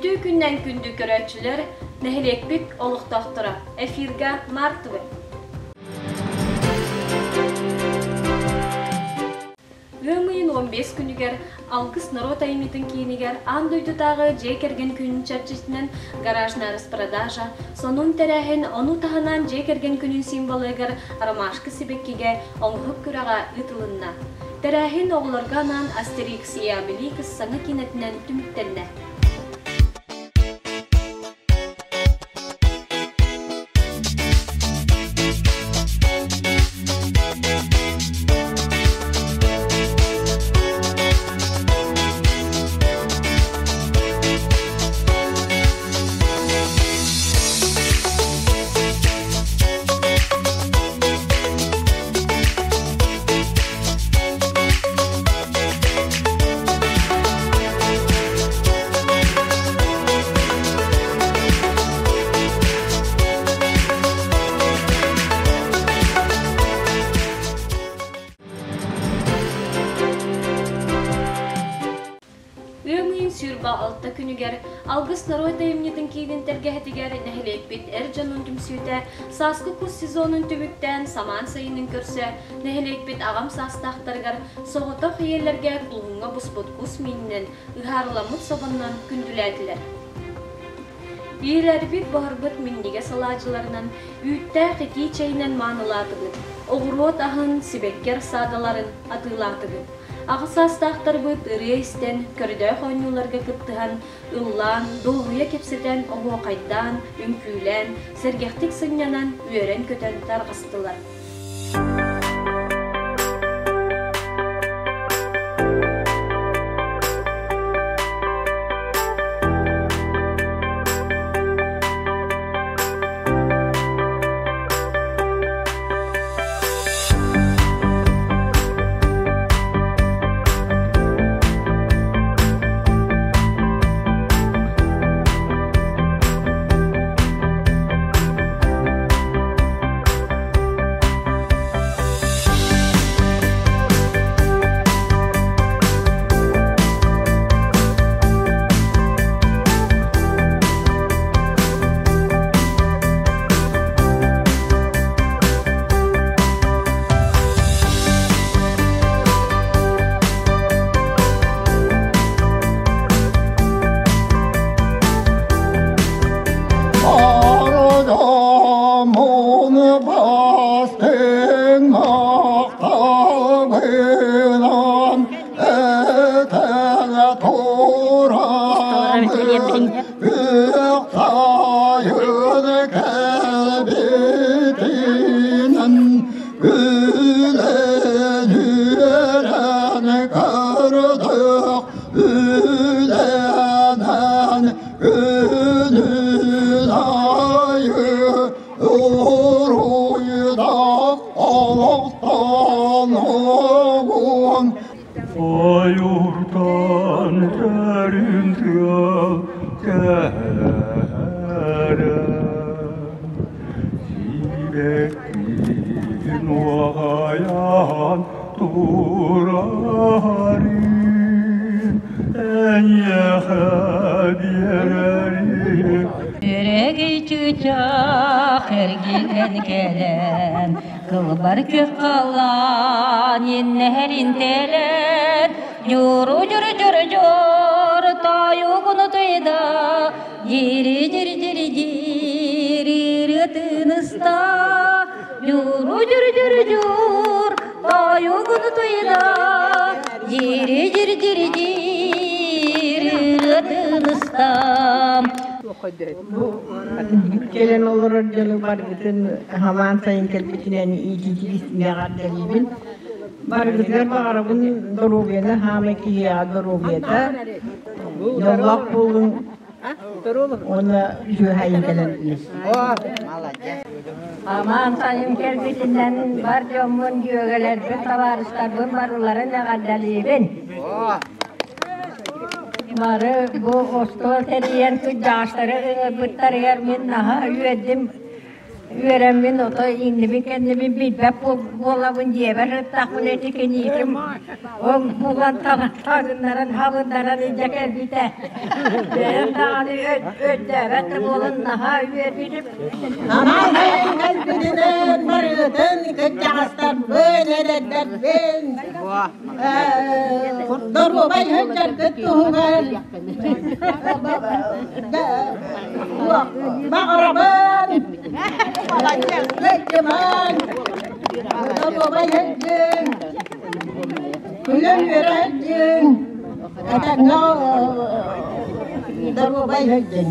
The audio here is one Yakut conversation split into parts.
Үтүө күннэн күндү көрөөччүлэр, нэһилиэкпит олохтоохторо! Эфирга Мартвы! Ыам ыйын 15 күнүгэр Алгыс норуот айымньытын киинигэр аан дойдутааҕы дьиэ кэргэн күнүн чэрчитинэн гаражная распродажа, сонун тэрээһин, ону таһынан дьиэ кэргэн күнүн символыгар ромашка сибэккигэ оҥоһук күрэҕэ ыытылынна. Тэрээһин оҕолорго анаан Астерикс и Обеликс саҥа киинэтинэн түмүктэннэ. Ыам ыйын 26 күнүгэр Алгыс норуот айымньытын киинин тэлгэһэтигэр нэһилиэкпит эр дьонун түмсүүтэ сааскы кус сезонун түмүктээн самаан сайынын көрсө нэһилиэкпит аҕам саастаахтарыгар соҕотох ийэлэргэ кулуһуҥҥа буспут кус миининэн, ыһаарыламмыт собоннон күндүлээтилэр. Ийэлэрбит буһарбыт минньигэс алаадьыларынан, үүттээх итии чэйинэн маанылаатыбыт, оҕуруот аһын, сибэкки арассаадаларын атыылаатыбыт. Аҕа саастаахтарбыт ырыа истэн, көрдөөх оонньууларга кыттыһан, ыллаан, дуоһуйа кэпсэтэн, оһуохайдаан, үҥкүүлээн, сэргэхтик сынньанан, үөрэн-көтөн тарҕастылар. Ойууртан төрүн тыал кэлэрэ, Сибэккин уоҕайан турарын Эйиэхэ биэрэрим. Өрөгөй чыычаах эргиллэн кэлэн, Кылбар күөх халлаан иннэһэрин тэлэн, Дьуру дьуру дьуру дьур тойугуну туйда, Дири дири дири дири ырыатын ыста, Дьуру дьуру дьуру дьур тойугуну туйда, Дири дири дири дири ырыатын ыста. Бу кэлэн олорор дьону барыгытын хамаан сайын кэлбитинэн иитиитигис эҕэрдэлиибин. Барыгытыгар баҕарабын доруобуйаны хаамай киһиэхэ доруобуйата, дьоллоох буолуҥ уонна үтүө сайын кэлэн Амаан сайын кэлбитинэн бар дьоммун, дьүөгэлэрбин, табаарыстарбын барыларын эҕэрдэлиибин. Бары бу остуол тэрийэн кырдьаҕастары ыҥырбыттарыгар мин наһаа үөрдүм. Үөрэммин ото иҥнибин-кэннибин билбэт буолабын дьиэбэр сыттахпына ити киниитим ол булан таҥыннаран хабыннаран илдьэ кэлбитэ. Бэйэм даҕаны өйдөөбөт да буолан наһаа үөрбүтүм. Аман кэлбитинэн барыытын кырдьаҕастарбын, эдэрдэрбин доруобай сылдьаргыт туһугар баҕарабын сылдьымаҥ доруобай сылдьыҥ күлэн-үөрэ сылдьыҥ этэҥҥэ доруобай сылдьыҥ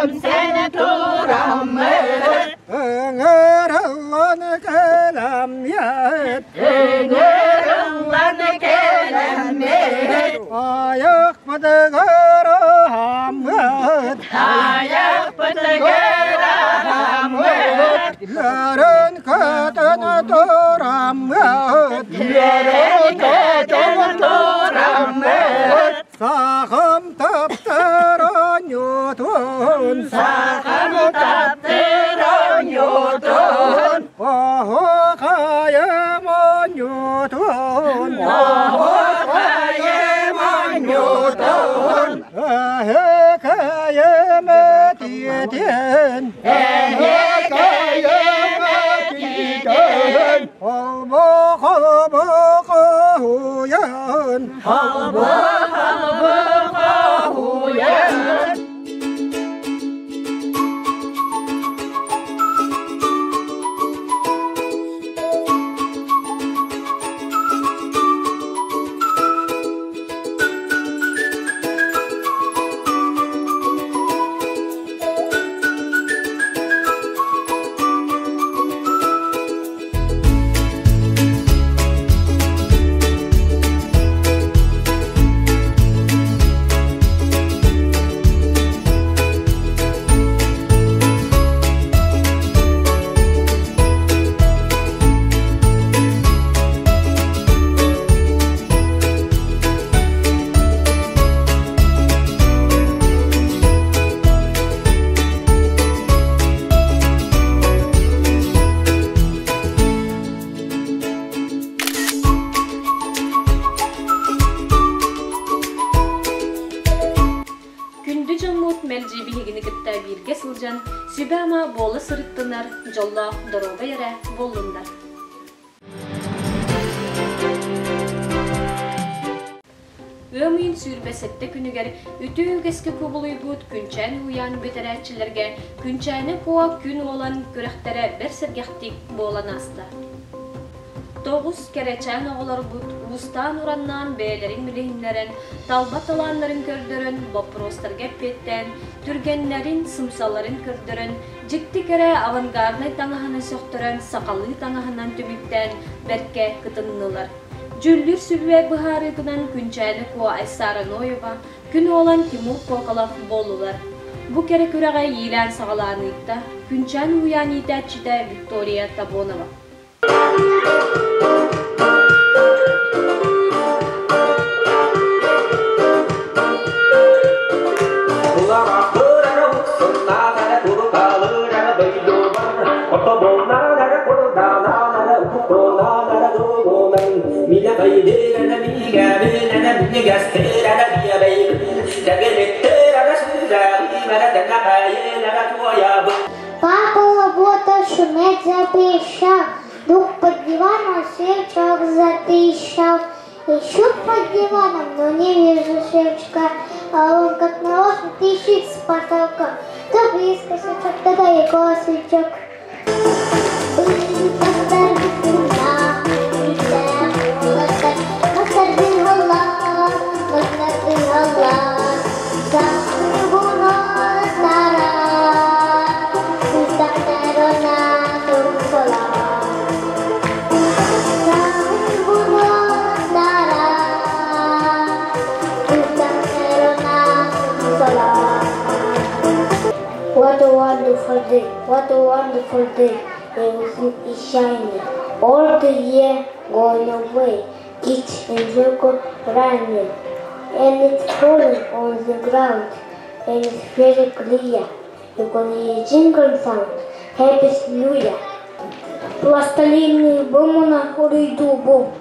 Түмэн тураммыт, Ыҥырыллан кэлэммит, ыҥырыллан кэлэммит, Айахпытыгар аһаммыт, айахпытыгар аһаммыт, Үөрэн көтөн тураммыт, үөрэн көтөн тураммыт, Сахам таптыр оонньуутун, сахам таптыр оонньуутун, Оһуохайым оонньуутун, оһуохайым оонньуутун, Эһэкэйим этиитин, эһэкэйим этиитин, Холбо-холбо хоһуйан, холбо-холбо хоһуйан. Күндү дьоммут мэлдьи биһигини кытта бииргэ сылдьан, сүбэ-ама буола сырыттынар, дьоллоох доруобай эрэ буоллуннар. Ыам ыйын 27 күнүгэр үтүө үгэскэ кубулуйбут Күнчээн уһуйаан бүтэрээччилэргэ Күнчээнэ Куо күн уолан күрэхтэрэ бэрт сэргэхтик буолан ааста. Тоҕус кэрэчээн оҕолорбут уустаан-ураннаан бэйэлэрин билиһиннэрэн, талба талааннарын көрдөрөн, боппуруостарга эппиэттээн, түргэннэрин, сымсаларын көрдөрөн, дьикти кэрэ авангарднай таҥаһынан сөхтөрөн, сахалыы таҥаһынан түмүктээн бэркэ кытыннылар. Дьүүллүүр сүбэ быһаарыытынан Күнчээни Куо Айсара Ноева, Күн Уолан Тимур Коколов буоллулар. Бу кэрэ күрэҕи иилээн-саҕалаан ыытта Күнчээн уһуйаан иитээччитэ Виктория Табонова. Папа работа шуметь запрещал, Дух под диваном сверчок затрещал. Ищу под диваном, но не вижу сверчка, А он как нарочно трещит с потолка. То близко сверчок, то далеко сверчок. What a wonderful day, what a wonderful day. Everything is shining. All the year going away, kids in circle running. And it's falling on the ground, and it's very clear. You can hear jingle sound, Happy New Year. Пласталинный бомона уруйдуубу.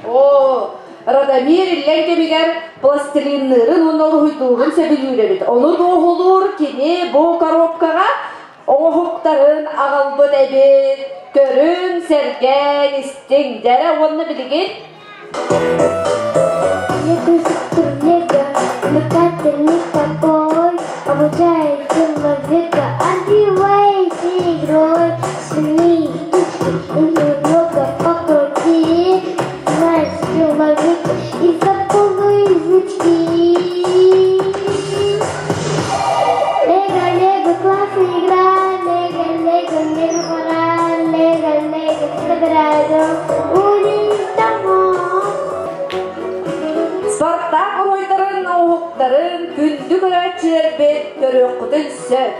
Оо, Радомир иллэҥ кэмигэр пластилинныырын уонна уруһуйдуурун сөбүлүүр эбит. Ону туоһулуур кини бу коробкаҕа оҥоһуктарын аҕалбыт эбит. Көрүҥ, сэргээн, истиҥ, дьэрэ уонна билигин Лего, метательный такой, обучает человека, отбивайте игрой, смеи штучки, немного покрути, знаешь человека и знакомые язычки. Лего, лего, классная игра, лего, лего, лего, пора, лего, лего, собирай дом, улиц домой. Спартак уруйдарын оһуктарын күндү көрөөччүлэрбит көрүөххүтүн сөп.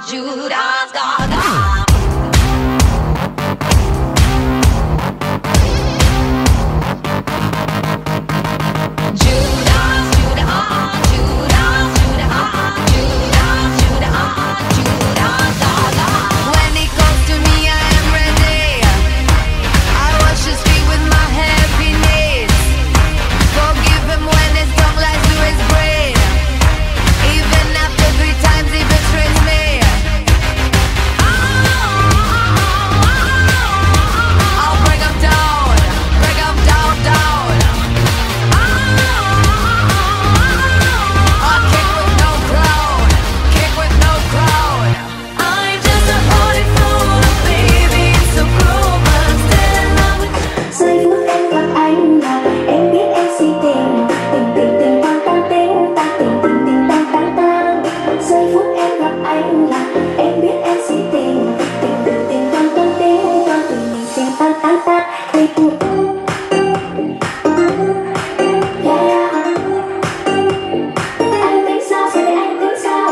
Judas, Gaga. Judas, Judas, Judas, Judas, Judas, Judas, Judas, Gaga. When it comes to me, I am ready. I wash his feet with my happiness. Forgive him when his tongue lies to his brain. Even after three times he betrays me. I'll break him down, break him down, down. I kick with no crown, kick with no crown. I'm just a party fool, baby. It's so cruel, but I'm still in love with Giây phút em gặp anh là em biết em si tình tình tình tình tăng tăng tình tăng tình tình tình tăng tăng tăng. Giây phút em gặp anh là em biết em si tình tình tình tình tăng tăng tình tăng tình tình tình tăng tăng tăng tình. Yeah. Anh tính sao giờ đây anh tính sao?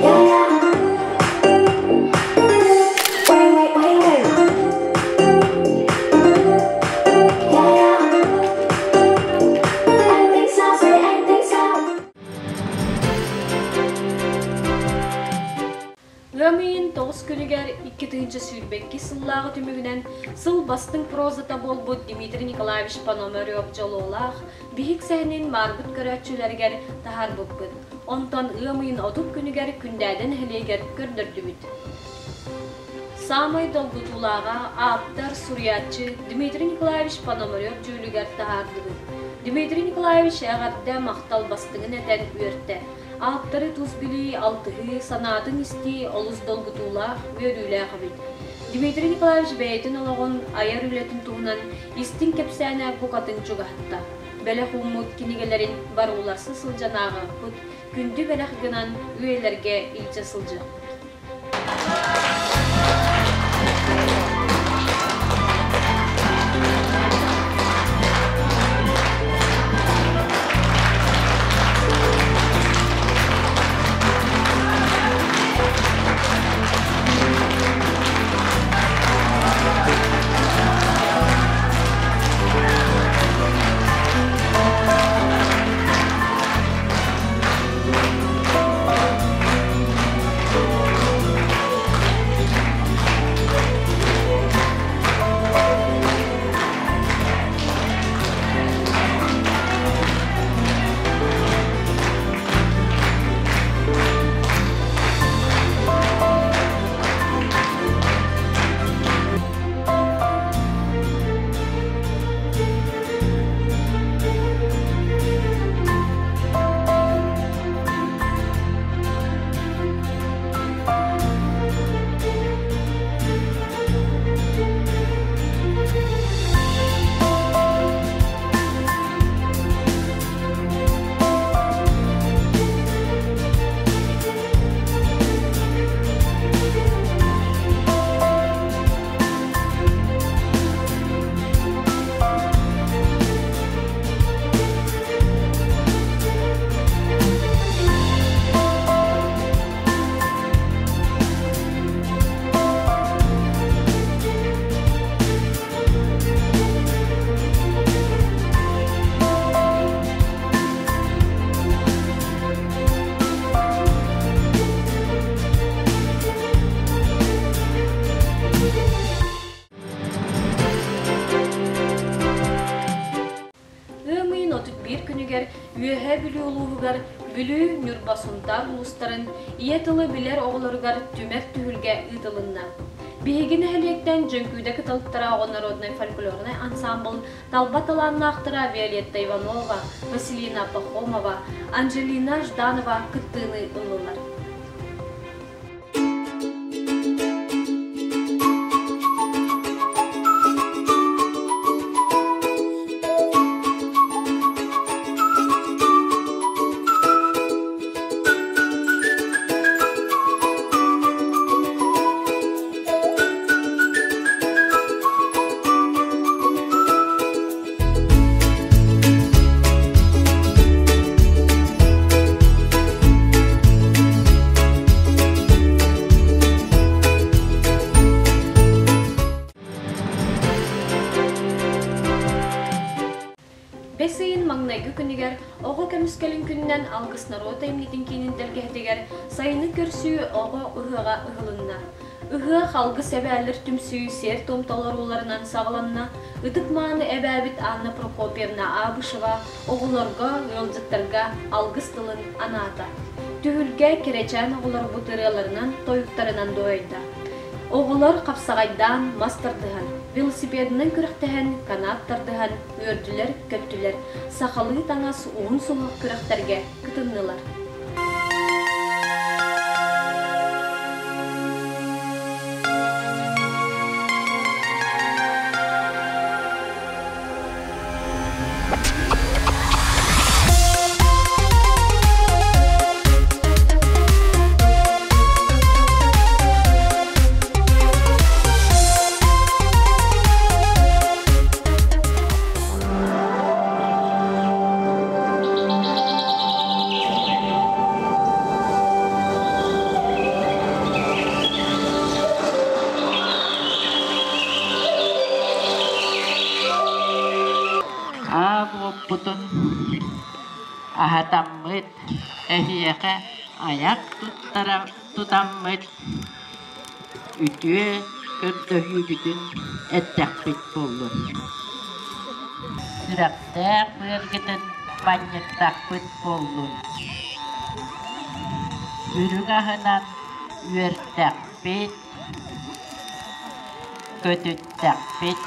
Yeah, yeah. Wait, wait, wait, wait. Yeah, yeah. Anh tính sao giờ đây anh tính sao? Ыам ыйын тоҕус күнүгэр 2022 сыллааҕы түмүгүнэн сыл бастыҥ прозата буолбут Дмитрий Николаевич Пономарев дьолуолаах биһик сэһэнин маарбыт көрөөччүлэригэр таһаарбыппыт. Онтон ыам ыйын 30 күнүгэр Күндээдэ нэһилиэгэр көрдөрдүбүт. Саамай долгутуулааҕа ааптар, суруйааччы Дмитрий Николаевич Пономарев дьүүлүгэр таһаардыбыт. Дмитрий Николаевич эҕэрдэ махтал бастыҥын этэн үөртэ. Ааптары тус билии, алтыһыы, санаатын истии олус долгутуулаах, үөрүүлээх эбит. Дмитрий Николаевич бэйэтин олоҕун, айар үлэтин туһунан истиҥ кэпсээнэ букатын чугаһатта. Бэлэх ууммут кинигэлэрин барууларса сылдьан ааҕыахпыт, күндү бэлэх гынан үйэлэргэ илдьэ сылдьыахпыт. Ыам ыйын 31 күнүгэр Үөһээ Бүлүү улууһугар Бүлүү, Ньурба, Сунтаар улуустарын ийэ тылы билэр оҕолоругар түмэр түһүлгэ ыытылынна. Биһиги нэһилиэктэн Дьөҥкүүдэ кыталыктара оҕо народнай фольклорнай ансаамбыл талба талааннаахтара Виолетта Иванова, Василина Пахомова, Анжелина Жданова кыттыыны ыллылар. күнүгэр Оҕо көмүскэлин күнүнэн Алгыс норуот айымньытын киинин тэлгэһэтигэр сайыны көрсүү оҕо ыһыаҕа ыһылынна. Ыһыах Алгыс эбээлэр түмсүү сиэр-туом толорууларынан саҕаланна. Ытык-мааны эбээбит Анна Прокопьевна Абышева оҕолорго, ыалдьыттарга алгыс тылын анаата. Түһүлгэ кэрэчээн оҕолорбут ырыаларынан, тойуктарынан дуойда. Оҕолор хапсаҕайдаан, мас тардыһан, велосипедынан күрэхтэһэн, канат тардыһан үөрдүлэр-көттүлэр, сахалыы таҥас уһун суһуох күрэхтэргэ кытыннылар. Аал уоппутун аһатаммыт, эһиэхэ айах туттара тутаммыт үтүө көрдөһүүбүтүн эттэхпит буоллун. Сүрэхтээх быаргытын манньыттахпыт буоллун. Үрүҥ аһынан үөртэхпит, көтүттэхпит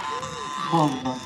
буоллун.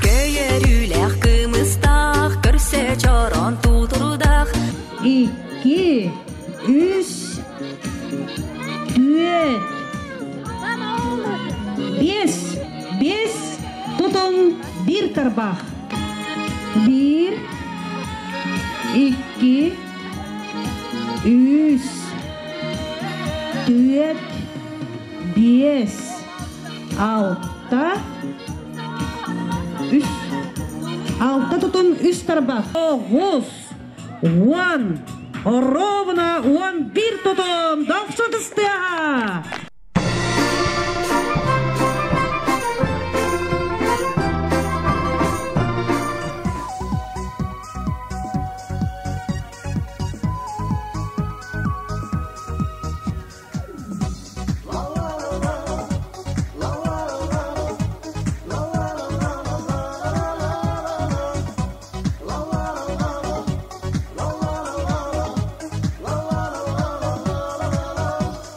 Көйөрүүлээх кымыстаах, көрсө чорон тутурдаах. Икки, үс, түөрт, биэс, биэс тутум биир тарбах. Биир, икки, үс, түөрт, биэс, алта, үс. Алта тутум үс тарбах. Тоҕус, уон, ровно 11 тутум, дохсун ытыс тыаһа.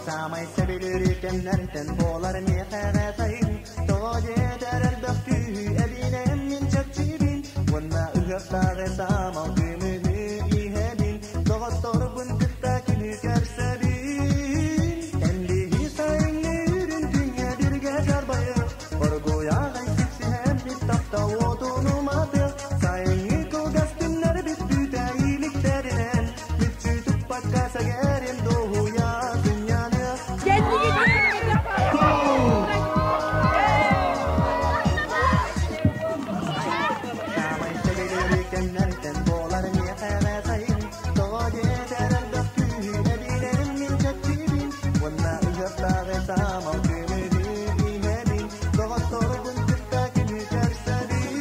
Саамай сөбүлүүр кэмнэртэн буолар миэхэҕэ сайын. Тоҕо диэтэр элбэх күүһү эбинэн мин чэпчиибин. Уонна ыһыахтааҕы саамал күмүһү иһэбин. Доҕотторбун кытта күнү көрсөбүн. Тэллиһи сайыҥҥы үрүҥ күҥҥэ биргэ дьарбайыах. Оргуйаҕай сиксиһэммит таптал уотун уматыах. Сайыҥҥы кылгас күннэрбит бүтэ иликтэринэн. Мүччү туппакка сэгэрим дуоһуйа сынньаныах. Саамай сөбүлүүр кэмнэртэн буолар миэхэҕэ сайын. Тоҕо диэтэр элбэх күүһү эбинэн мин чэпчиибин. Уонна ыһыахтааҕы саамал күмүһү иһэбин. Доҕотторбун кытта күнү көрсөбүн.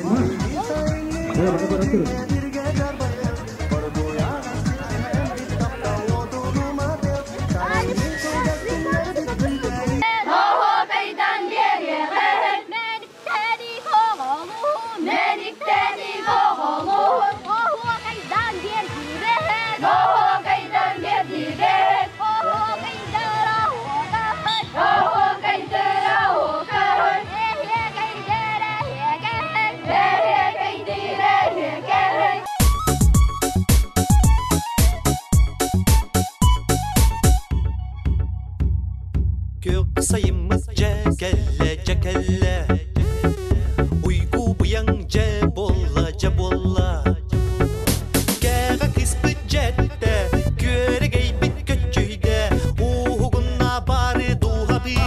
Тэллиһи сайыҥҥы үрүҥ күҥҥэ биргэ дьарбайыах. Оргуйаҕай сиксиһэммит таптал уотун уматыах. Сайыҥҥы кылгас күннэрбит бүтэ Оһуокайдан биэриэҕин, мэниктэни оҕолуун, мэниктэни оҕолуун. сайыммыт дьэ кэллэ, дьэ кэллэ. Уйгу быйаҥ дьэ буолла, дьэ буолла. Кэҕэ кыспыт дьэттэ, күөрэгэйбит көччүйдэ, ууһугунна бары дууһабыт.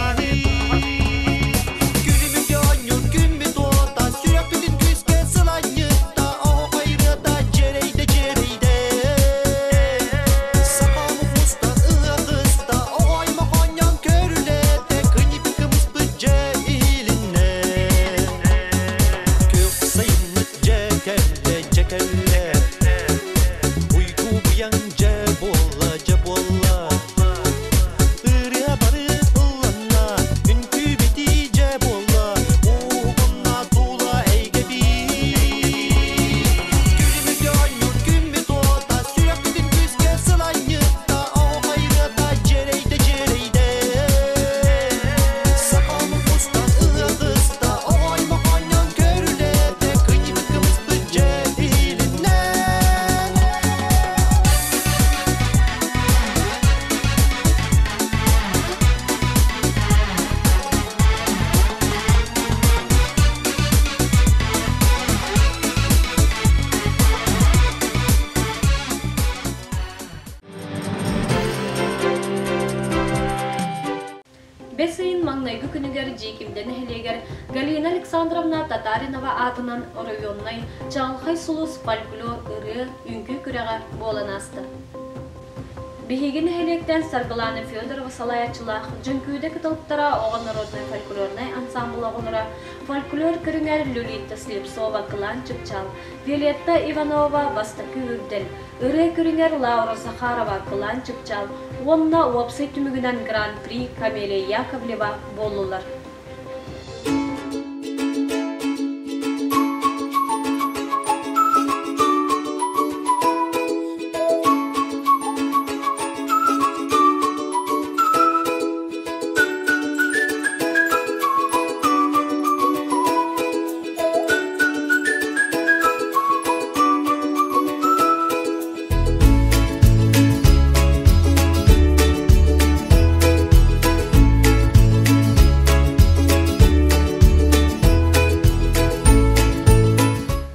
Күлүмүк оонньуур күммүт уота, сүрэхпитин күүскэ сыланньытта, оһоҕойрыата дьэрэйдэ дьэрэйдэ. Сахамы мустан ыһыах ыста, оҕоймо хонньон көрүлэтэ, кыньыпыт кымыспыт дьэ иһилиннэ. Күөх сайыммыт дьэ кэллэ, дьэ кэллэ. Уйгу быйаҥ дьэ буолла, дьэ буолла. Ырыа бары ылланна, үҥкүү-битии дьэ буолла, ууһугунна туула эйгэбит. Күлүмүк оонньуур күммүт уота, сүрэхпитин күүскэ сыланньытта, оһоҕойрыата дьэрэйдэ дьэрэйдэ. Сахамы мустан ыһыах ыста, оҕоймо хонньон көрүлэтэ, кынньыбыт кымыспыт дьэ иһилиннэ. Бэс ыйын маҥнайгы күнүгэр Дьиикимдэ нэһилиэгэр Галина Александровна Татаринова аатынан оройуоннай Чаҕылхай сулус фольклор ырыа, үҥкүү күрэҕэ буолан ааста. Биһиги нэһилиэктэн Саргылаана Федорова салайааччылаах Дьөҥкүүдэ кыталыктара оҕо народнай фольклорнай ансаамбыл оҕолоро фольклор көрүҥэр Люлитта Слепцова Кылаан Чыпчаал, Виолетта Иванова Бастакы үрдэл, ырыа көрүҥэр Лаура Захарова Кылаан Чыпчаал уонна уопсай түмүгүнэн Гран-при Камелия Яковлева буоллулар.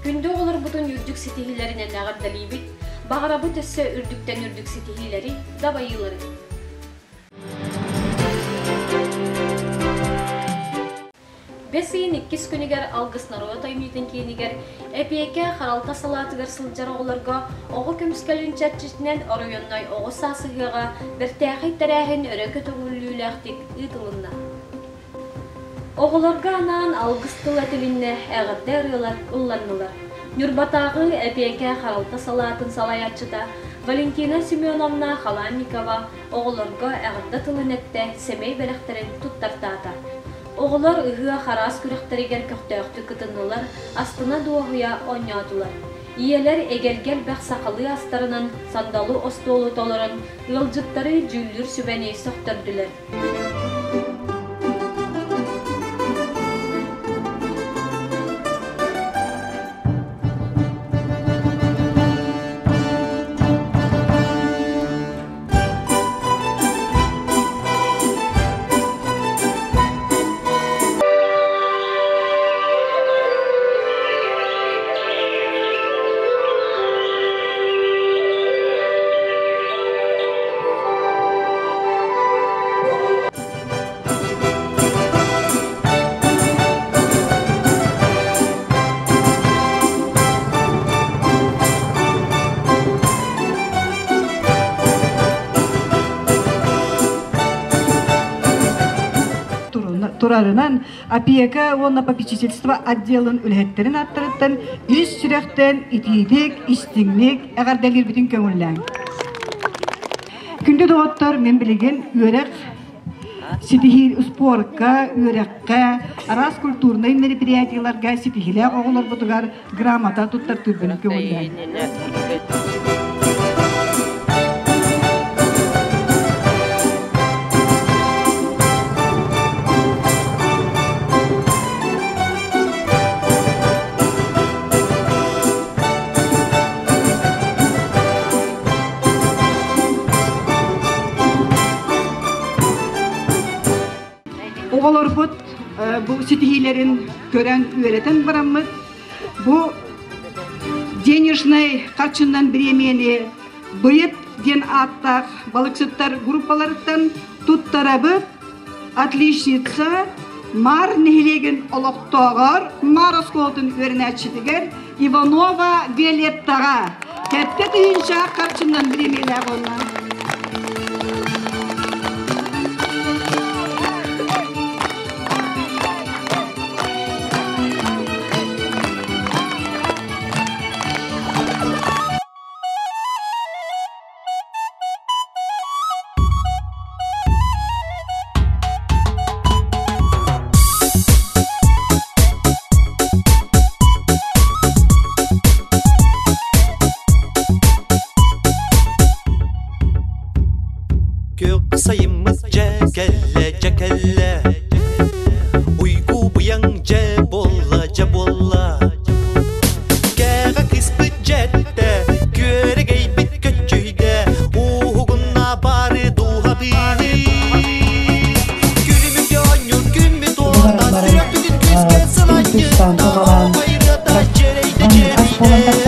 Күндү оҕолорбутун үрдүк ситиһиилэринэн эҕэрдэлиибит, баҕарабыт өссө үрдүктэн үрдүк ситиһиилэри, дабайыылары. Бэс ыйын иккис күнүгэр Алгыс норуот айымньытын киинигэр эпиэкэ харалта салаатыгар сылдьар оҕолорго оҕо көмүскэлин чэрчитинэн оройуоннай оҕо саас ыһыаҕа бэртээхэй тэрээһин өрө көтөҕүллүүлээхтик ыытылынна. Оҕолорго анаан алгыс тыл этилиннэ, эҕэрдэ ырыалар ылланнылар. Ньурбатааҕы эпиэкэ харалта салаатын салайааччыта Валентина Семеновна Халанникова оҕолорго эҕэрдэ тылын эттэ, сэмэй бэлэхтэрин туттартаата. Оҕолор ыһыах араас күрэхтэригэр көхтөөхтүк кытыннылар, астына-дуоһуйа оонньоотулар. Ийэлэр эгэлгэ элбэх сахалыы астарынан сандалы остуолу толорон, ыалдьыттары дьүүллүүр сүбэни сөхтөрдүлэр. Турарынан опека уонна попечительство отделын үлэһиттерин аттарыттан ис сүрэхтэн итиитик, истиҥник эҕэрдэлиирбитин көҥүллээҥ. Күндү доҕоттор, мин билигин үөрэх ситиһии спорка, үөрэххэ, араас культурнай мероприятиеларга ситиһиилээх оҕолорбутугар грамота туттартыырбын көҥүллээҥ. Оҕолорбут бу ситиһиилэрин көрөн үөрэтэн бараммыт бу денежнай харчынан бириэмийэни Быйыт диэн ааттаах балыксыттар группаларыттан туттарабыт. Отличница Маар нэһилиэгин олохтооҕор Маар оскуолатын үөрэнээччитигэр Иванова Виолеттаҕа 7000 харчынан бириэмийэлээх буолла. Күөх сайыммыт дьэ кэллэ, дьэ кэллэ, Уйгу быйаҥ дьэ буолла, дьэ буолла. Кэҕэ кыыспыт дьэттэ, күөрэгэйбит көччүйдэ, Ууһугунна бары дууһабыны. Күлүмүк оонньуур күммүт уота, Сүрэхпитин күүскэ сыланньытта, Оҕойрата дьэрэйдэ дьэрэйдэ.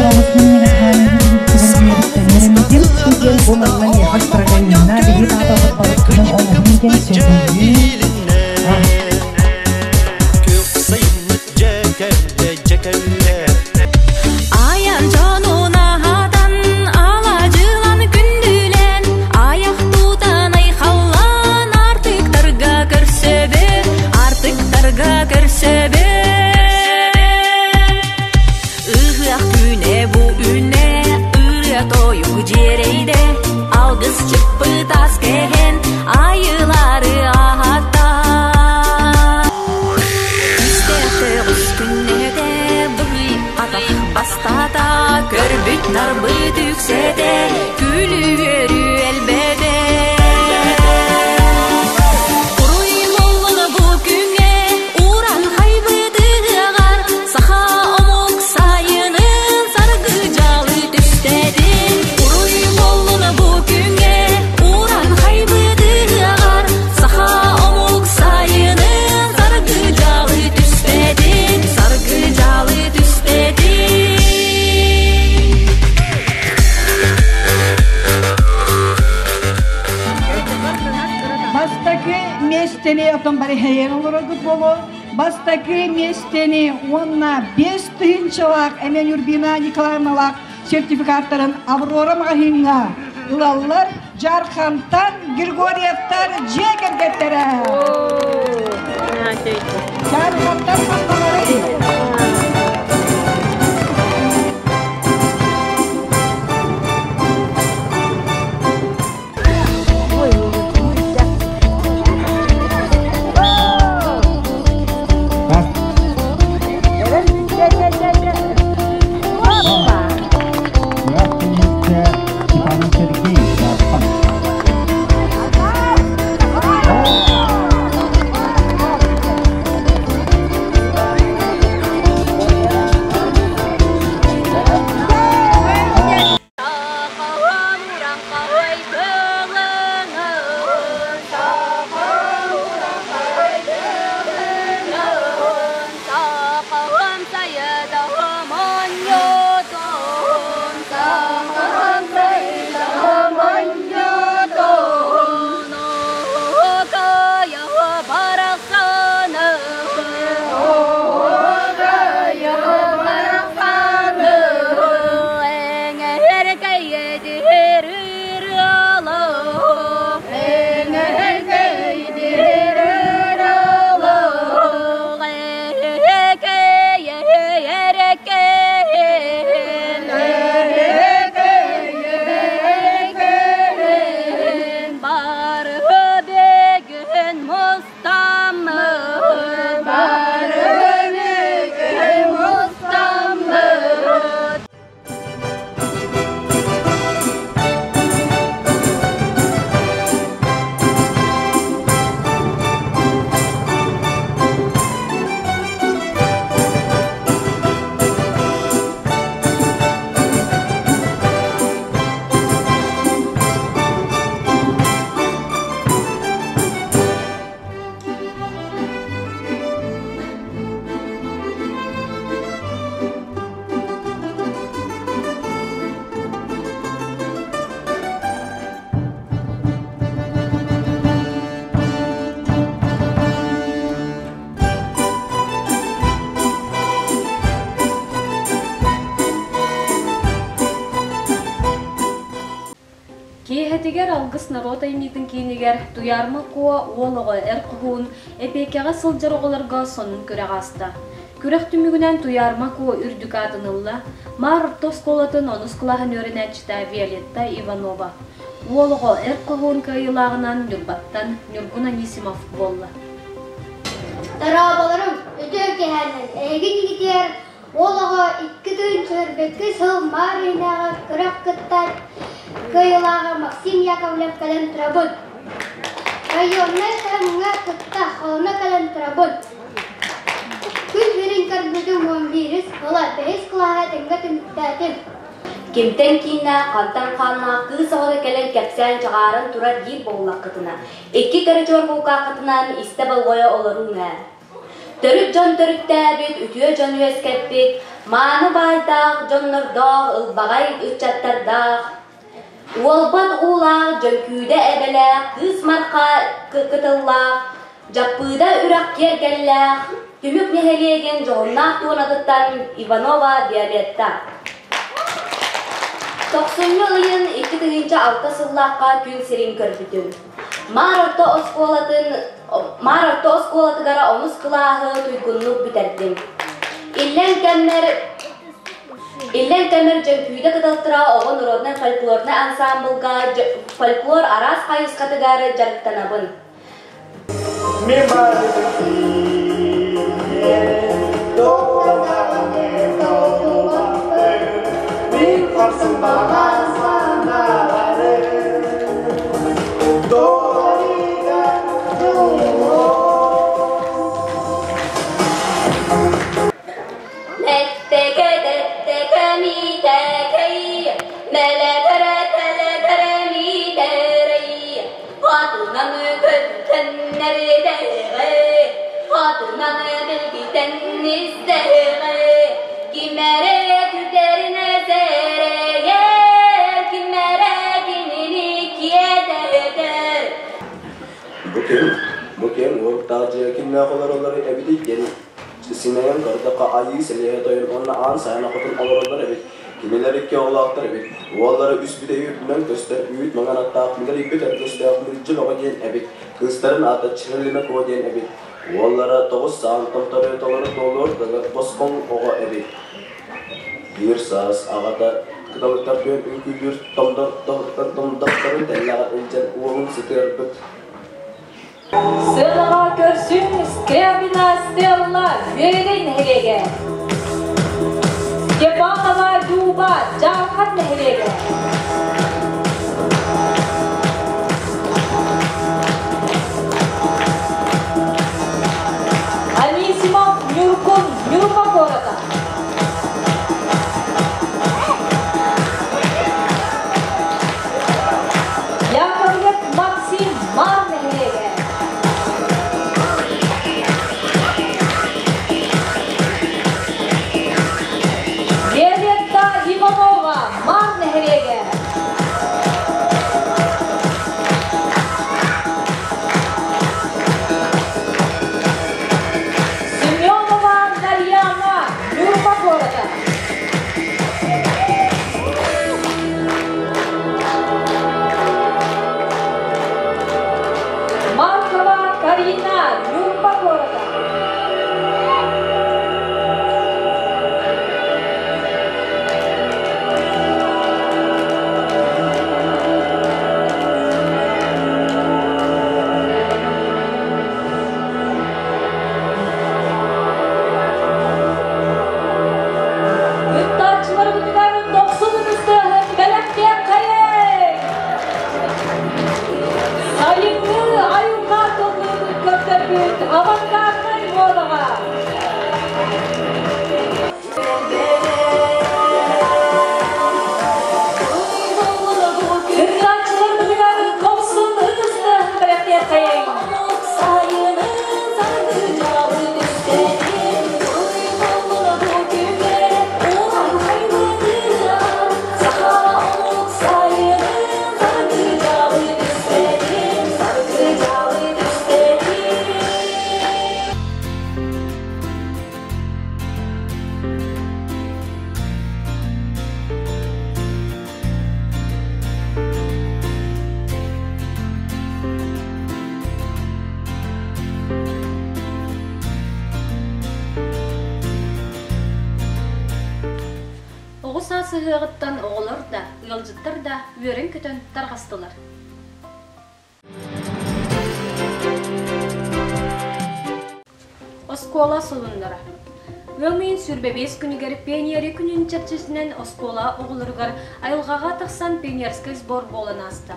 Бу манна миэхэ Строганина биһи таатабыт балыккынан оҥоһун диэн сөбүлүүр. Күөх сайыммыт дьэ кэллэ, дьэ кэллэ. Айан дьонун аһатан, алаадьылан күндүлээн, аяқ тутан айхаллаан, артыктарга көрсөбүт, артыктарга көрсөбүт. Ыһыах күнэ бу үнэ, ырыа тойук дьиэрэйдэ, алгыс чыппыт ас кэһэн, айылары аһатта. Үстээх күннэтэ быһый атах бастата, көрбүт нарбыт үксэтэ, күлүү-үөрүү элбэтэ. Уруй буоллун бу күҥҥэ, уран хайбыт ыһыаҕар, саха омук сайынын саргы дьалы түстэдин. Уруй буоллун бу күҥҥэ, уран хайбыт ыһыаҕар, саха омук сайынын саргы дьалы түспэтин, саргы дьалы түспэтин. Бастакы миэстэни отон барыһайан олороргут буолуо. Бастакы миэстэни уонна 5000-лаах Эмэн Юрбина Николаевналаах сертификаттарын Аврора маҕаһыыҥҥа ылаллар Дьархантан Григорьевтар дьиэ кэргэттэрэ. Дьархантан ханналарый? норуот айымньытын киинигэр Туйаарма Куо уол оҕо эр хоһуун эпиэкэҕэ сылдьар оҕолорго сонун күрэх ааста. Күрэх түмүгүнэн Туйаарма Куо үрдүк аатын ылла Маар орто оскуолатын онус кылааһын үөрэнээччитэ Виолетта Иванова. Уол оҕо эр хоһуун кыайыылааҕынан Ньурбаттан Ньургун Анисимов буолла. Дорооболорум, үтүө киэһээнэн эһиги иннигитигэр Уол оҕо 2022 сыл Маар иһинээҕи күрэх кыттар кыайыылааҕа Максим Яковлев кэлэн турабыт. Районнай таһымҥа кытта холоно кэлэн турабыт. Күн сирин көрбүтүм 11-ис сыла, бэһис кылааһа тэҥҥэ түмүктээтим. Кимтэн кииннээх, хантан хааннаах кыыс оҕото кэлэн кэпсээн чаҕааран турар диир буоллаххытына, икки көрүдүөр булкааххытынан истэ болҕойо олоруҥ ээ. Төрүт дьон төрүттээбит, үтүө дьон үөскэппит, мааны баайдаах дьоннордоох, ылбаҕай ыччаттардаах, уолбат уулаах, дьөҥкүүдэ эбэлээх, кыыс марха кытыллаах, Дьаппыыда үрэх киэргэллээх, Түмүк нэһилиэгин дьоһуннаах туонатыттан Иванова Виолетта. Тохсунньу ыйын 2006 сыллаахха күн сирин көрбүтүм. Маар орто оскуолатын Маар орто оскуолатыгар онус кылааһы туйгуннук бүтэрдим. Иллэҥ кэммэр Иллэҥ кэммэр Дьөҥкүүдэ кыталтыра оҕо народнай фольклорнай ансаамбылга фольклор араас хайысхатыгар дьарыктанабын. Бу ким, бу ким уоруктаах дьиэ кимнээх олороллор эбитий диэн симэйэн көрдөххө айыы сэлиэһэ тойон уонна аан сайын хотун олороллор эбит. Кинилэр икки оҕолоохтор эбит. Уоллара үс бүтэй үрдүнэн көстөр үүт маҥан аттаах мүлэрийбит өргөстөөх Мүлдьү Бөҕө диэн эбит. Кыыстарын аата Чырылыма Куо диэн эбит. Уоллара тоҕус саан томтору толору туолуор дылы босхоҥ оҕо эбит. Биир саас аҕата кыталыктар түөн үҥкүүлүүр томдохторун тэллэҕэ илдьэн уолун сытыарбыт. Сыанаҕа көрсүҥ Скрябина Стелла Үөдэй нэһилиэгэ. Степанова Люба Дьаархан нэһилиэгэ. Анисимов Ньургун Ньурба куората. Яковлев Максим Маар нэһилиэгэ. Виолетта Иванова Маар нэһилиэгэ. Семенова Нарьяна Ньурба куората. Маркова Карина Ньурба куората. Кыттааччыларбытыгар дохсун ытыстыаһын бэлэхтиэххэйиҥ! Сайыҥҥы айылҕа тыллыытын көрдөрбүт авангарднай муодаҕа! Кыттааччыларбытыгар дохсун ытыстыаһын бэлэхтиэххэйиҥ! Алаас ыһыаҕыттан оҕолор да, ыалдьыттар да үөрэн-көтөн тарҕастылар. Оскуола солуннара. Ыам ыйын 25 күнүгэр пионерия күнүн чэрчитинэн оскуола оҕолоругар айылҕаҕа тахсан пионерскай сбор буолан ааста.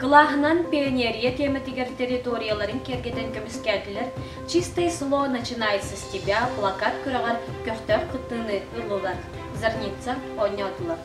Кылааһынан пионерия тиэмэтигэр территорияларын киэргэтэн көмүскээтилэр, «Чистое село начинается с тебя» плакат күрэҕэр көхтөөх кыттыыны ыллылар, зарница оонньоотулар.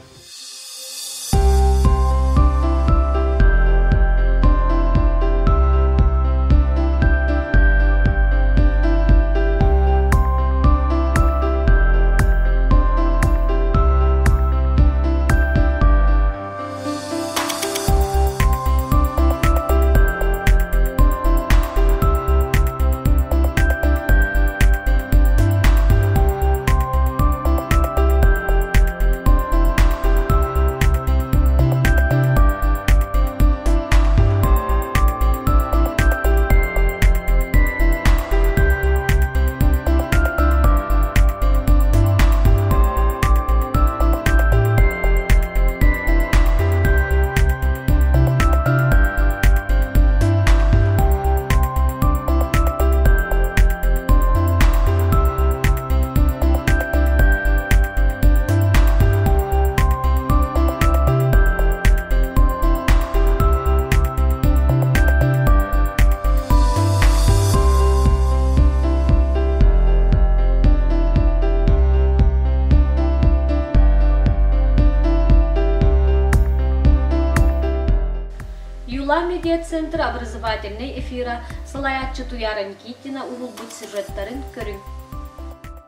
Юла медиа-центр образовательнай эфира салайааччы Туяра Никитина уһулбут сюжеттарын көрүҥ.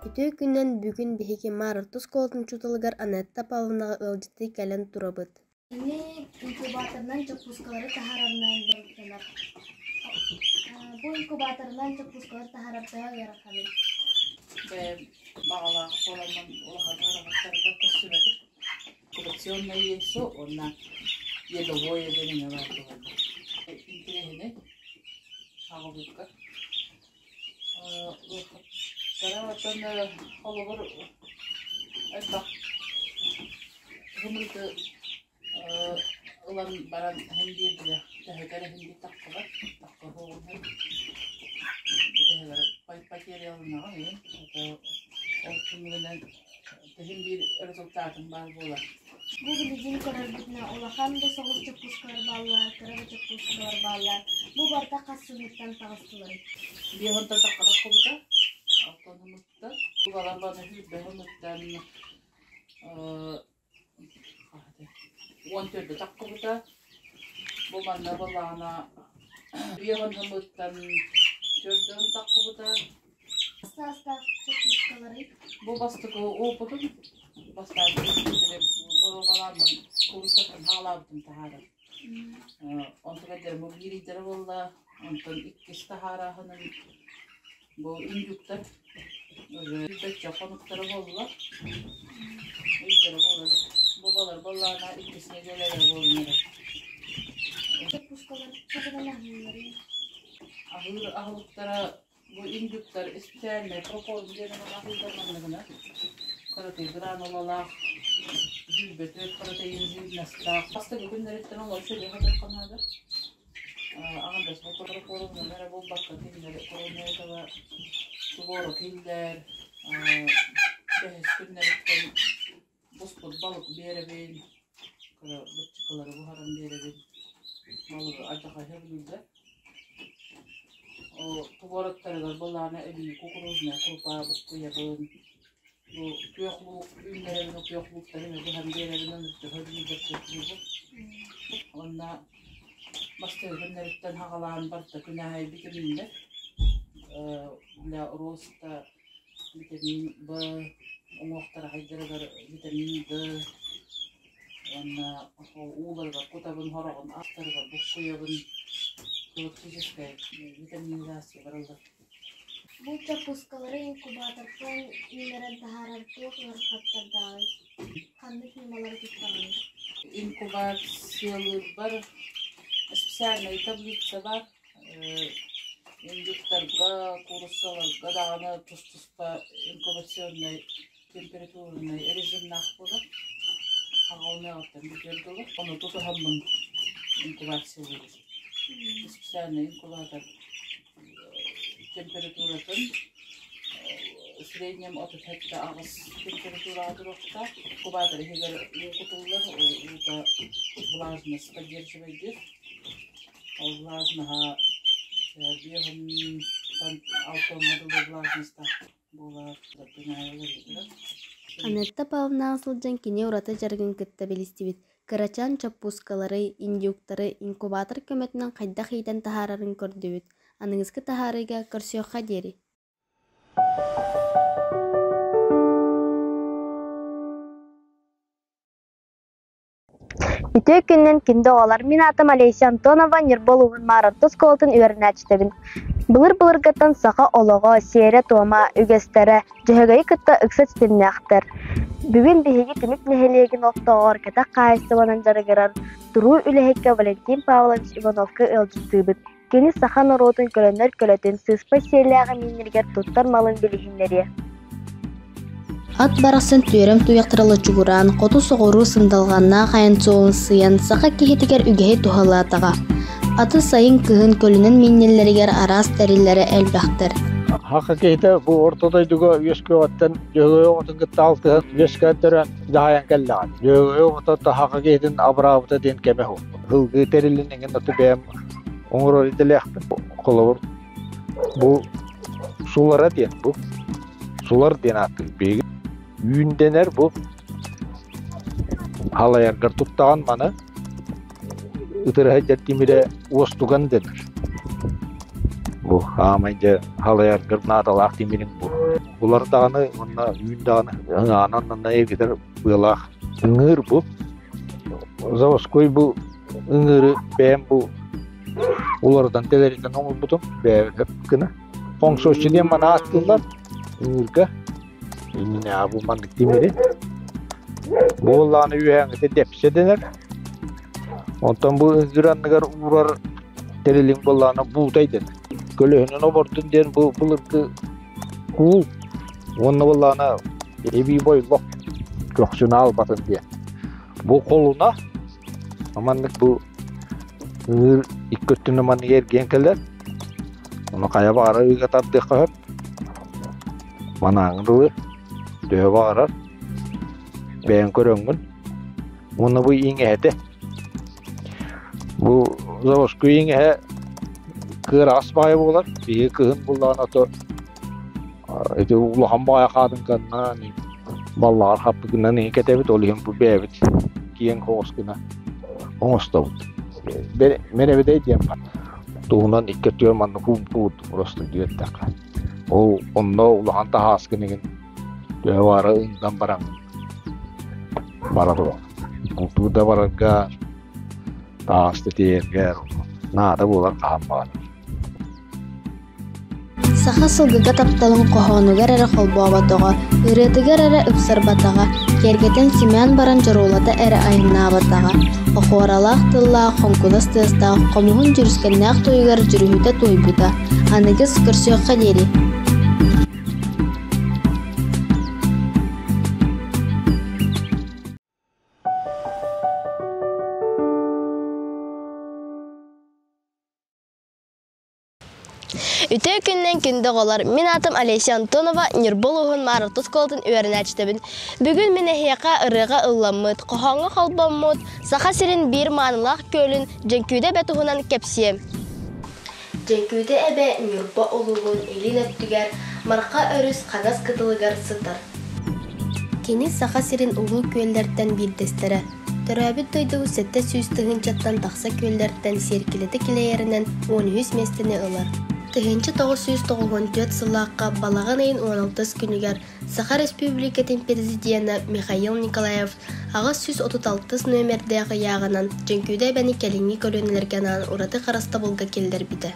Үтүө күнүнэн бүгүн биһиги Маар орто оскуолатын учууталыгар Анетта Павловнаҕа ыалдьыттыы кэлэн турабыт. Кини инкубаторынан чоппуускалары таһаарарынан дьарыктанар. Бу инкубаторынан чоппуускалары таһаарар төһө ыараханый? Бэйэм баҕалаах буоламмын улахан ыарахаттарга көрсүбэтим. Инкубационное яйцо уонна едовое диэн эмэ баар буолаллар. Интэриэһинэй аҕалбыкка. Ыарахаттара оттон холобур элбэх хымыты ылан баран иһин биэрдилэр. Төһөтөр иһин биир тахсыбат. Тахса буолуон бүтэһигэр потерялынаҕын иһин. Ол түмүгүнэн төһүн биир результатын баар буолар. Бу билигин көрөрбүтүнэн улахан да соҕус чоппуускалар бааллар, кыра да чоппуускалар бааллар. Бу барыта хас сылыттан таҕыстыларый? Биэһонтон таххатах кубута, алтан хымыттан, балар баны сүүрбэ хымыттан 14 таххыбыта. Бу манна балаана биэһон хымыттан төрдөн таххыбыта. Саастаах чоппуускаларый? Бу бастакы опытым бастаан боруобалааммын куруссаттан хаалаабытым таһаарар. Онтон эдэрим бу биир ыйдара буолла, онтон иккис таһаарааһыным бу индюктар уже хонуктара буолла. Ыйдара буолар. Бу балар буоллаҕына иккис нэдиэлэлэрэ буолан эрэр. Чоппуускалар тугунан аһыылларый? Аһыыр аһылыктара Бу индюктар испитээлинэй прокорм диэн аһыылларманныгына кыратый гранулалаах, дьүүлбэтүөт протеин жирностаах. Бастакы күннэриттэн олор сөбү хатыахха наада. Аҥардас бу прокормунан эрэ буолбакка кинилэр кроме этого суворо киллэр, бэһис күннэриттэн буспут балык биэрэбин, кыра быччыкалары буһаран биэрэбин. Балыгы алдьархай сөбүлүүллэр. Тубороттарыгар былаана эбии кукурузнай крупа буккуйабын. Бу күөх луук үүннэрэбин, күөх лууктары эмиэ быһан биэрэбин, ону төһө билбэт күөх луугу. Уонна бастакы күннэриттэн саҕалаан барыта күн аайы витаминнэр для роста витамин В, уҥуохтара хайдарыгар витамин Д уонна ууларыгар кутабын, хороҕун астарыгар буккуйабын, галактическая витаминизация бараллар. Бу чоппуускалары инкубатортан үүнэрэн таһаарар туох ыарахаттардааҕый? Ханнык ньымалары туттаҕыный? Инкубациялыырбар специальнай таблица баар. Индюктарга, кууруссаларга даҕаны тус-туспа инкубационнай температурнай режимнаах буолар. Хаҕалыныаҕыттан бүтүөр дылы. Ону тутуһаммын инкубациялыыбын. Специальный инкубатор температуратын в среднем 38 температураҕа туруохтаах. Инкубатор иһигэр уу кутуллар, уута влажность поддерживайдыыр. Ол влажноһа биэһинтэн алтыҥҥа дылы влажностаах буолар. Анетта Павловнаҕа сылдьан кини ураты дьарыгын кытта билистибит. Кырачаан чоппуускалары, индюктары инкубатор көмөтүнэн хайдах иитэн таһаарарын көрдүбүт. Аныгыскы таһаарыыга көрсүөххэ диэри. Үтүө күнүнэн күндү оҕолор! Мин аатым Олеся Антонова, Ньурба улууһун Маар орто оскуолатын үөрэнээччитэбин. Былыр-былыргыттан саха олоҕо, сиэрэ-туома, үгэстэрэ Дьөһөгөйү кытта ыкса ситимнээхтэр. Бүгүн биһиги Түмүк нэһилиэгин олохтооҕор кэтэх хаһаайыстыбанан дьарыгырар туруу үлэһиккэ Валентин Павлович Ивановка ыалдьыттыыбыт. Кини саха норуотун көлөнөр көлөтүн сыыспай сиэллээҕи мииннэригэр туттар малын билиһиннэриэ. Ат барахсан түөрэм туйахтара лочугураан, хоту-соҕуруу сындалҕаннаах айан суолун сыйан саха киһитигэр үгэһи туһалаатаҕа. Аты сайын-кыһын көлүнэн миинньэллэригэр араас тэриллэрэ элбэхтэр. Саха киһитэ бу орто дойдуга үөскүөҕүттэн Дьөһөгөй оҕотун кытта алтыһан үөскээн төрөөн дьаһайан кэллэҕин. Дьөһөгөй оҕото саха киһитин абыраабыта диэн кэмэ суох. Һылгыы тэрилин эҥин оту бэйэм оҥорор идэлээхпин. Холобур, бу сулара диэн бу сулар диэн ааттыыр биһиги үүн дэнэр бу халайаргар туттаҕын маны ытырыһа дьэр тимирэ уостуган дэнэр. Бу хаамай дьэ халайаргар наадалаах тимириҥ бу. Булар даҕаны уонна үүн даҕаны ыҥаанан манна эргитэр быалаах ыҥыыр бу. Заводской бу ыҥыыры бэйэм бу уларытан тэлэритэн оҥорбутум бэйэбит гына. Хоҥсуоччу диэн маны ааттыыллар ыҥыырга. Иннинээҕи бу маннык тимири. Бу буоллаҕына үөһээҥҥитэ дэпсэ дэнэр. Онтон бу ыҥыыр анныгар уурар тэрилиҥ буоллаҕына буутай дэнэр. Көлөһүнүн обордун диэн бу былыргы куул уонна буоллаҕына эбии бойлох көхсүн аалбатын диэн. Бу холуна маннык бу ыҥыыр икки өттүнэн маннык эргийэн кэлэр. Ону хайа баҕарар ыыга тардыахха сөп. Манааҥы дылы төһө баҕарар бэйэҥ көрөҥҥүн. Уонна бу иҥэһэтэ. Бу заводской иҥэһэ кыараҕас баҕайы буолар. Биһиги кыһын буллаҕына то ити улахан баҕайы хаатыҥканнан баллаҕар хаппытынан иһин кэтэбит, ол иһин бу бэйэбит киэҥ соҕус гына оҥостобут. Мэрэбидэй диэн баар. Туһунан икки өттүгэр маннык уумпут просто диэттэххэ. Ол онно улахан таһааскын игин төһө баара ындан баран бара турар. Култуур да барарга тааста тиэйэргэ наада буолар хаһан баҕарар. Саха сылгыга тапталын хоһоонугар эрэ холбооботоҕо, ырыатыгар эрэ ыпсарбатаҕа, киэргэтэн симээн баран дьоруолата эрэ айаннаабатаҕа, охуоралаах тыллаах, хоҥкунас тыастаах, хомуһун дьүрүскэннээх туйугар дьүрүһүтэ туойбута. Аныгыс көрсүөххэ диэри. Үтүө күннэн күндү оҕолор! Мин аатым Олеся Антонова, Ньурба улууһун Маар орто оскуолатын үөрэнээччитэбин. Бүгүн мин эһиэхэ ырыаҕа ылламмыт, хоһооҥҥо холбоммут Саха сирин биир маанылаах күөлүн Дьэҥкүүдэ эбэ туһунан кэпсиэм. Дьэҥкүүдэ эбэ Ньурба улууһун илин өттүгэр Марха өрүс хаҥас кытылыгар сытар. Кини Саха сирин улуу күөллэртэн биирдэстэрэ. Төрөөбүт дойдубут 700 тыһыынчаттан тахса күөллэртэн сиэркилэтэ килэйэринэн 13 миэстэни ылар. 1994 сыллаахха балаҕан ыйын 16 күнүгэр Саха Республикатын Президенэ Михаил Николаев 836 нүөмэрдээх ыйааҕынан Дьөҥкүүдэ эбэни кэлиҥҥи көлүөнэлэргэ анаан ураты харыстабылга киллэрбитэ.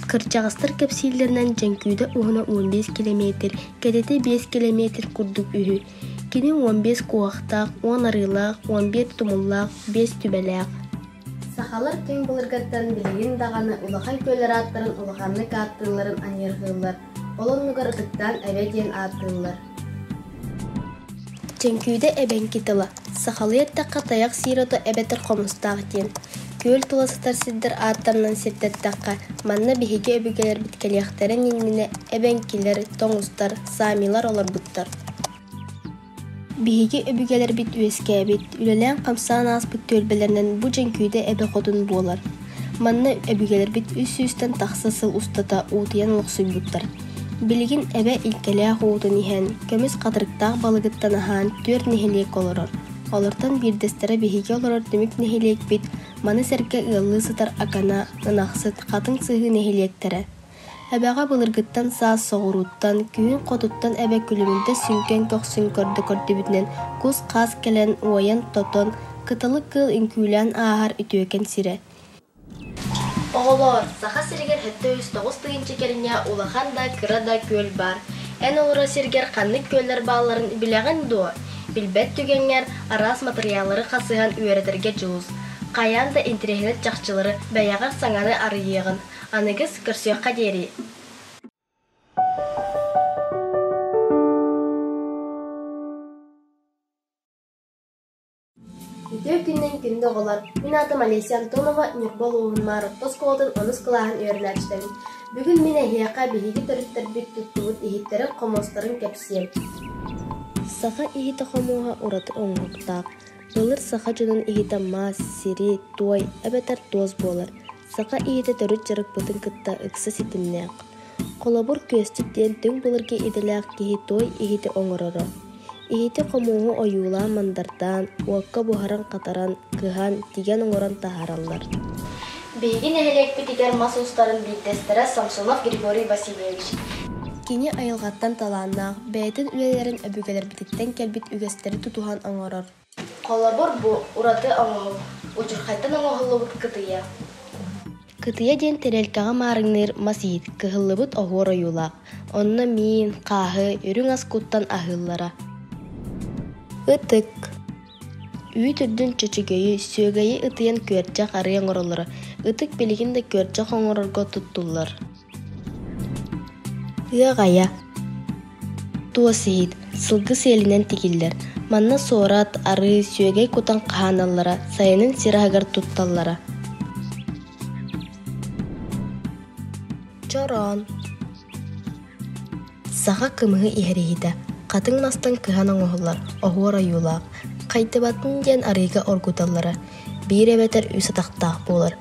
Кырдьаҕастар кэпсииллэринэн Дьэҥкүүдэ уһуна 15 килэмиэтир, кэтитэ 5 килэмиэтир курдук үһү. Кини 15 куоһахтаах, 10 арыылаах, 11 тумуллаах, 5 түбэлээх. Сахалар түҥ былыргыттан билигин даҕаны улахан күөллэр ааттарын улаханнык ааттыылларын аньыырҕыыллар, ол оннугар ытыктаан эбэ диэн ааттыыллар. Дьэҥкүүдэ эбэҥки тыла. Сахалыы эттэххэ тайах сиир ото эбэтэр хомустаах диэн. Күөл тула сытар сирдэр ааттарынан сирдэттэххэ, манна биһиги өбүгэлэрбит кэлиэхтэрин иннинэ эбэҥкилэр, тоҥустар, саамилар олорбуттар. Биһиги өбүгэлэрбит үөскээбит, үлэлээн-хамсаан ааспыт түөлбэлэринэн бу Дьэҥкүүдэ эбэ хотун буолар. Манна өбүгэлэрбит үс сүүстэн тахса сыл устата уутуйан олохсуйбуттар. Билигин эбэ илкэлээх уутун иһэн, көмүс хатырыктаах балыгыттан аһаан түөрт нэһилиэк олорор. Олортон биирдэстэрэ биһиги олорор Түмүк нэһилиэкпит, маны сэргэ ыаллыы сытар Акана, Ынахсыт, Хатыҥ Сыһыы нэһилиэктэрэ. Эбэҕэ былыргыттан саас соҕурууттан, күһүн хотуттан эбэ күлүмүрдэс сүҥкэн көхсүн көрдө көрдүбүтүнэн кус-хаас кэлэн уойан-тотон, кыталык кыыл үҥкүүлээн ааһар үтүөкэн сирэ. Оҕолоор, Саха сиригэр 79 тыһыынча кэриҥэ улахан да, кыра да күөл баар. Эн олорор сиргэр ханнык күөллэр баалларын билэҕин дуо? Билбэт түгэҥҥэр араас матырыйааллары хасыһан үөрэтэргэ дьулус. Хайаан да интэриэһинэй чахчылары бэйэҕэр саҥаны арыйыаҕын. Аныгыс көрсүөххэ диэри! Үтүө күнүнэн күндү оҕолор! Мин аатым Олеся Антонова, Ньурба улууһун Маар орто оскуолатын онус кылааһын үөрэнээччитэбин. Бүгүн мин эһиэхэ биһиги төрүттэрбит туттубут иһиттэрин-хомуостарын кэпсиэм. Саха иһитэ-хомуоһа ураты оҥоһуктаах. Былыр саха дьонун иһитэ мас, сири, туой эбэтэр туос буолар. Саха иһитэ төрүт дьарыкпытын кытта ыкса ситимнээх. Холобур, күөсчүт диэн түҥ былыргы идэлээх киһи туой иһити оҥороро. Иһити хомуоһу ойуулаан-мандардаан, уокка буһаран-хатаран, кыһан, тигэн оҥорон таһаараллар. Биһиги нэһилиэкпитигэр мас уустарын биирдэстэрэ Самсонов Григорий Васильевич. Кини айылҕаттан талааннаах, бэйэтин үлэлэрин өбүгэлэрбититтэн кэлбит үгэстэри тутуһан оҥорор. Холобур, бу ураты оҥоһук, удьурхайтан оҥоһуллубут кытыйа. Кытыйа диэн тэриэлкэҕэ маарыҥныыр мас иһит, кыһыллыбыт оһуор ойуулаах. Онно миин, хааһы, үрүҥ ас куттан аһыыллара. Ытык. Үүт үрдүн чөчөгөйү, сүөгэйи ытыйан күөрчэх арыы оҥороллоро. Ытык билигин да күөрчэх оҥорорго туттуллар. Ыаҕайа Туос иһит, сылгы сиэлинэн тигиллэр. Манна суорат, арыы, сүөгэй кутан хаһааналлара, сайынын сир аһыгар тутталлара. Чороон Саха кымыһы иһэр иһитэ, хатыҥ мастан кыһан оҥоһуллар, оһуор ойуулаах, хайдыбатын диэн арыыга оргуталлара, биир эбэтэр үс атахтаах буолар.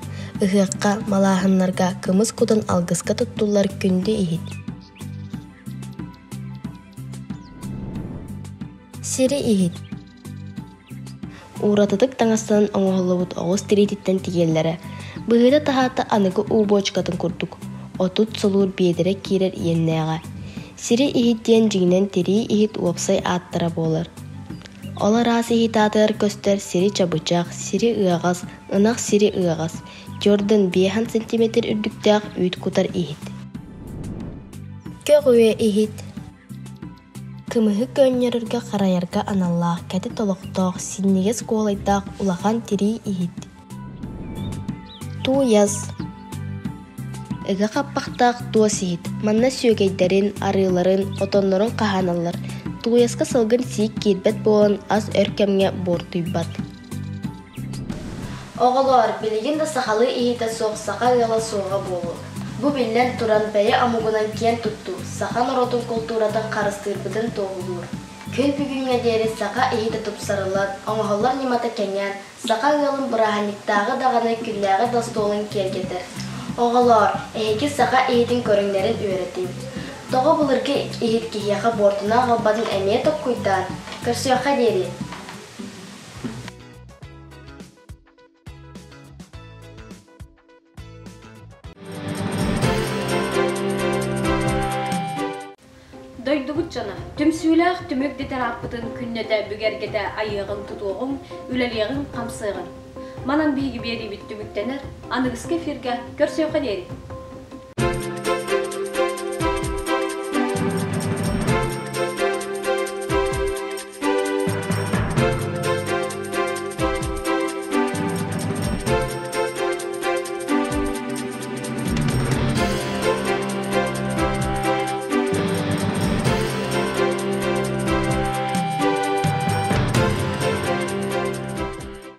Ыһыахха, малааһыннарга кымыс кутан алгыска туттуллар күндү иһит. Сири иһит. Ууратытык таҥастанан оҥоһуллубут оҕус тириититтэн тигиэллэрэ, быһыыта-таһаата аныгы уу буочукатын курдук, 30 солуур биэдэрэ киирэр иэннээҕэ. Сири иһит диэн дьиҥинэн тирии иһит уопсай ааттара буолар. Ол араас иһит аатыгар көстөр сири чабычах, сири ыаҕас, ынах сири ыаҕас, Jordan 5 сантиметр үрдүктээх үүт кутар иһит. Көҕүө иһит Кымыһы көөнньөрөргө харайарга аналлаах кэтит олохтоох, синньигэс куолайдаах улахан тирии иһит. Тууйас Ыга хаппахтаах туос иһит. Манна сүөгэйдэрин, арыыларын, отоннорун хаһааналлар. Тууйаска салгын сиик киирбэт буолан ас өр кэмҥэ буортуйбат. Оҕолоор, билигин да сахалыы иһитэ суох саха ыала суоҕа буолуо. Бу биллэн туран бэйэ омугунан киэн туттуу, саха норуотун култууратын харыстыырбытын туоһулуур. Күн бүгүҥҥэ диэри саха иһитэ тупсарыллан, оҥоһуллар ньымата кэҥээн, саха ыалын бырааһынньыктааҕы даҕаны күннээҕи да остуолун киэргэтэр. Оҕолоор, эһиги саха иһитин көрүҥнэрин үөрэтиҥ. Тоҕо былыргы иһит киһиэхэ буортуну аҕалбатын эмиэ толкуйдаан, көрсүөххэ диэри! Дойдубут дьоно, түмсүүлээх түмүк дэтэр ааппытын күннэтэ бүгэргэтэ айыаҕыҥ-тутуоҕуҥ, үлэлиэҕиҥ-хамсыаҕыҥ. Манан биһиги биэриибит түмүктэнэр, аныгыскы эфиргэ көрсүөххэ диэри!